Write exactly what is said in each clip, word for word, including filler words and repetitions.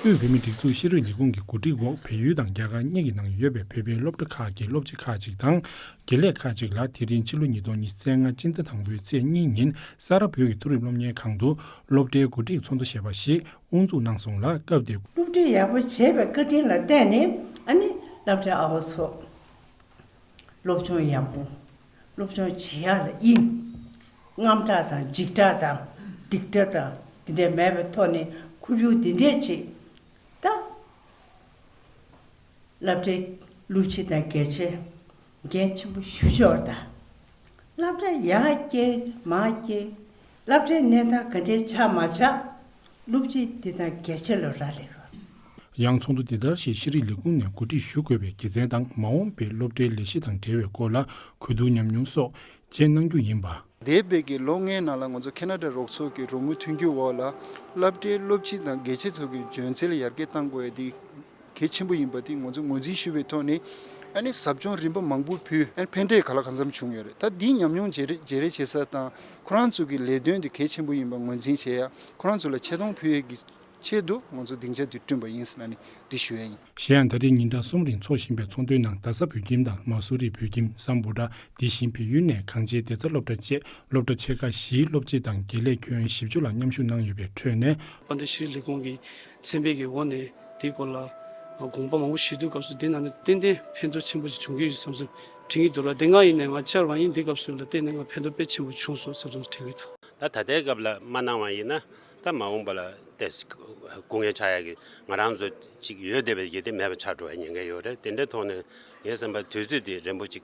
དབུས་བོད་མིའི་སྒྲིག་འཛུགས་ཤེས་རིག་ལས་ཁུངས་ཀྱི་གོ་སྒྲིག་འོག་བལ་ཡུལ་དང་རྒྱ་གར་གཉིས་ཀྱི་ནང་ཡོད་པའི་བོད་པའི་སློབ་གྲྭ་ཁག་གི་སློབ་སྤྱི་ཁག་ཅིག་དང་། དགེ་ལས་ཁག་ཅིག་ལ་དེ་རིང་ཕྱི་ལོ་ཉིས་སྟོང་ཉི་ཤུ་རྩ་ལྔ་སྤྱི་ཟླ་དང་པོའི་ཚེས་གཉིས་ཉིན་ས་རཱ་བོད་ཀྱི་མཐོ་རིམ་སློབ་གཉེར་ཁང་དུ་སློབ་གྲྭའི་གོ་སྒྲིག་ཚོགས་འདུ་ཞེས་པ་ཞིག་དབུ་འཛུགས་གནང་སོང་ལ། སྐབས་དེར། སློབ་གྲྭའི་ཡག་པོ་བྱས་པའི་བཀའ་དྲིན་ལ་བརྟེན་ནས་ཨ་ནི་སློབ་གྲྭའི་ཨ་བ་ཚོ། སློབ་སྦྱོང་ཡག་པོ། སློབ་སྦྱོང་བྱེད་ཡག་ལ་དབྱིངས། དངངས་སྐྲག་དང་འཇིགས་སྐྲག་དང་སྡིགས་སྐྲག་དང་དེ་འདྲ་མེད་པའི་ཐོག་ནས་ཁོར་ཡུག་འདི་འདྲས་ཅིག་ད། སློབ་གྲྭའི་སློབ་སྤྱི་དང་དགེ་ཆེ་འགན་ཆེན་པོ་ཞེ་པོ་ཅིག་ཡོད་རེད་ད། སློབ་གྲྭ་ཡར་སྐྱེལ་མར་སྐྱེལ། སློབ་གྲྭའི་གནས་སྟངས་ག་འདྲས་ཆགས་མ་ཆགས། སློབ་སྤྱི་འདི་དང་དགེ་ཆེ་ལ་རག་ལས་རེད། ཡང་ཚོགས་འདུ་འདི་ལྟར་ཞིག་ཤེས་རིག་ལས་ཁུངས་ནས་གོ་སྒྲིག་ཞུ་དགོས་པའི་དགེ་མཚན་དང་། མ་འོངས་པའི་སློབ་གྲྭའི་ལས་གཞི་དང་འབྲེལ་བའི་སྐོར་ལ་གོ་བསྡུར་ཉམས་མྱོང་སོགས་བཅས་གནང་རྒྱུ་ཡིན་པ། འདས་པའི་གི་ལོ་ལྔའི་ནང་ལ་ང་ཚོ་ཁེ་ན་ཌ་རོགས་ཚོགས་ཀྱི་རོགས་དངུལ་མཐུན་འགྱུར་འོག་ལ་སློབ་གྲྭའི་སློབ་སྤྱི་དང་དགེ་ཆེ་ཚོ་གི་འཇོན་ཚད་ལ་ཡར་རྒྱས་གཏང་དགོས་ཡ་དེ་གལ་ཆེན་པོ་ཡིན་པ་དེ་ང་ཚོ་ངོས་འཛིན་ཞུ་བའི་ཐོག་ནས། ཨ་ནི་ཟབ་སྦྱོང་རིམ་པ་མང་པོ་ཕུལ། ཨ་ནི་ཕན་འབྲས་ག་ལ་གང་འཚམ་བྱུང་ཡོད་རེད། ད་འདིའི་ཉམས་མྱོང་བརྗེ་རེས་བརྗེ་རེས་བྱེད་ས་དང་ཁོ་རང་ཚོ་གི་ལས་དོན་དེ་གལ་ཆེན་པོ་ཡིན་པ་ངོས་འཛིན་བྱེད་ཡ། ཁོ་རང་ཚོ་ལ་ཆེ་མཐོང་ཕུལ་ཡས་ཀྱི་ཆེད་དུ་ང་ཚོ་སྡིངས་ཆ་འདི་བསྐྲུན་པ་ཡིན་ཟེར་ནས་འདི་ཞུ་ཡ་ཡིན། གཞན་ཡང་ད་རེས་ཉིན་གྲངས་གསུམ་རིང་འཚོགས་བཞིན་པའི་ཚོགས་འདུའི་ནང་རྡ་ས་བོད་ཁྱིམ་དང་མ་སུ་རི་བོད་ཁྱིམ། སམ་བྷོ་ཊ། དེ་བཞིན་བལ་ཡུལ་ནས་གངས་ཅན་བདེ་རྩ་སློབ་གྲྭ་བཅས་སློབ་གྲྭ་ཆེ་ཁག་བཞིའི་སློབ་སྤྱི་དང་དགེ་ལས་ཁྱོན་བཞི་བཅུ་ལ་མཉམ་ཞུགས་གནང་ཡོད་པའི་ཁྲོད་ནས། དཔལ་ལྡན་ཤེས་རིག་ལས་ཁུངས་ཀྱི་མཚན་དཔེ་གི་འོག་ནས་དེའི་སྐོར་ལ་དགོངས་པ་མང་པོ་ཞུས་དུས་སྐབས་སུ་དེ་ནང་ནས་ཏན་ཏན་ཕན་ཐོགས་ཆེན་པོ་ཞིག་བྱུང་གི་ཡོད་བསམ་བསམ་དྲན་གྱི་འདུག་ལ། དེ་སྔ་ཡིན་ནའི་ང་བཅར་བ་ཡིན། དེ་སྐབས་སུ་ལ་བལྟས་ནས་ང་ཕན་ཐོགས་དཔེ་ཆེན་པོ་བྱུང་སོང་བསམ་བསམ་དྲན་གྱི་འདུག་ད་ད་ལྟའི་སྐབས་ལ་མ་གནང་བ་ཡིན་ན་ད་མ་འོངས་པ་ལ་ཏེ་སྐུ་ངལ་ཆགས་ཡ་གི་ང་རང་ཚོ་ཅིག་ཡོད་བསྡད་པའི་གི་དེ་མེད་པ་ཆགས་འགྲོ་བའི་ཉེན་ཁ་ཡོད་རེད། དེ་འདྲའི་ཐོག་ནས་ངའི་བསམ་པ་དུས་ཚོད་དེ་རན་པོ་ཅིག་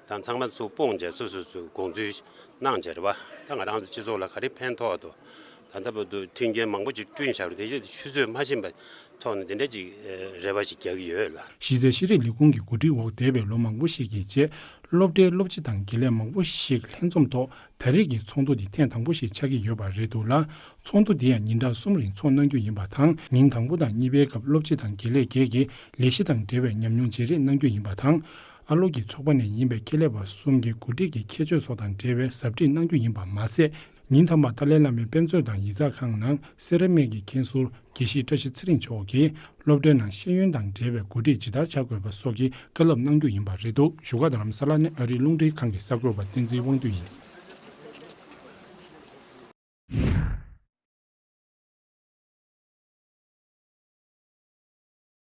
དང་ཚང་མ་ཚུར་སྤུངས་བྱས་སོ་སོ་སོའི་དགོངས་ཚུལ་གནང་བྱས་རེད་བ། ད་ང་རང་ཚོ་སྤྱི་ཚོགས་ལ་ག་རེ་ཕན་ཐོགས་འདུག་ད་ལྟ་བར་དུ་མཐུན་རྐྱེན་མང་པོ་ཅིག་བསྐྲུན་བཞག་རེད། དེ་རྗེས་ཆུད་ཟོས་མ་ཕྱིན་པའི་ཐོག་ནས་དེ་འདྲ་ཅིག་རེ་བ་ཞིག་རྒྱག་གི་ཡོད་ལ། གཞི་རྩའི་ཤེས་རིག་ལས་ཁུངས་ཀྱི་གོ་སྒྲིག་འོག་འདས་པའི་ལོ་མང་པོ་ཞིག་གི་རྗེས་སློབ་གྲྭའི་སློབ་སྤྱི་དང་དགེ་ལས་མང་པོ་ཞིག་ལྷན་འཛོམས་ཐོག་ད་རེས་ཀྱི་ཚོགས་འདུ་འདི་ཐེངས་དང་པོ་ཞིག་ཆགས་ཀྱི་ཡོད་པ་རེད་འདུག་ལ། ཚོགས་འདུ་འདི་ཡང་ཉིན་གྲངས་གསུམ་རིང་ཚོགས་གནང་རྒྱུ་ཡིན་པ་དང་། ཉིན་དང་པོ་དང་གཉིས་པའི་སྐབས་སློབ་སྤྱི་དང་དགེ་ལས་བརྒྱད་ཀྱིས་ལས་གཞི་དང་འབྲེལ་བའི་ཉམས་མྱོང་བརྗེ་རེས་གནང་རྒྱུ་ཡིན་པ་དང་། ཨ་ལོ་གི་ཚོགས་པ་ནས་ཡིན་པའི་ཁྱད་ལས་པ་གསུམ་གྱི་གོ་སྒྲིག་གི་ཁྱད་ཆོས་སོགས་དང་འབྲེལ་བའི་ཟབ་ཁྲིད་གནང་རྒྱུ་ཡིན་པ་མ་ཟད། ཉིན་དང་པོར་ཏཱ་ལའི་བླ་མའི་དཔེ་མཛོད་དང་ཡིག་ཚགས་ཁང་ནང་སེ་ར་སྨད་ཀྱི་མཁན་ཟུར་དགེ་བཤེས་བཀྲ་ཤིས་ཚེ་རིང་མཆོག་གིས་སློབ་གྲྭའི་ནང་ཤེས་ཡོན་དང་འབྲེལ་བའི་གོ་སྒྲིག་ཇི་ལྟར་བྱ་དགོས་པ་སོགས་ཀྱི་བཀའ་སློབ་གནང་རྒྱུ་ཡིན་པ་རེད་འདུག་བཞུགས་སྒར་རྡ་རམ་ས་ལ་ནས་ཨ་རིའི་རླུང་འཕྲིན་ཁང་གི་གསར་འགོད་པ་བསྟན་འཛིན་དབང་འདུས་ཡིན།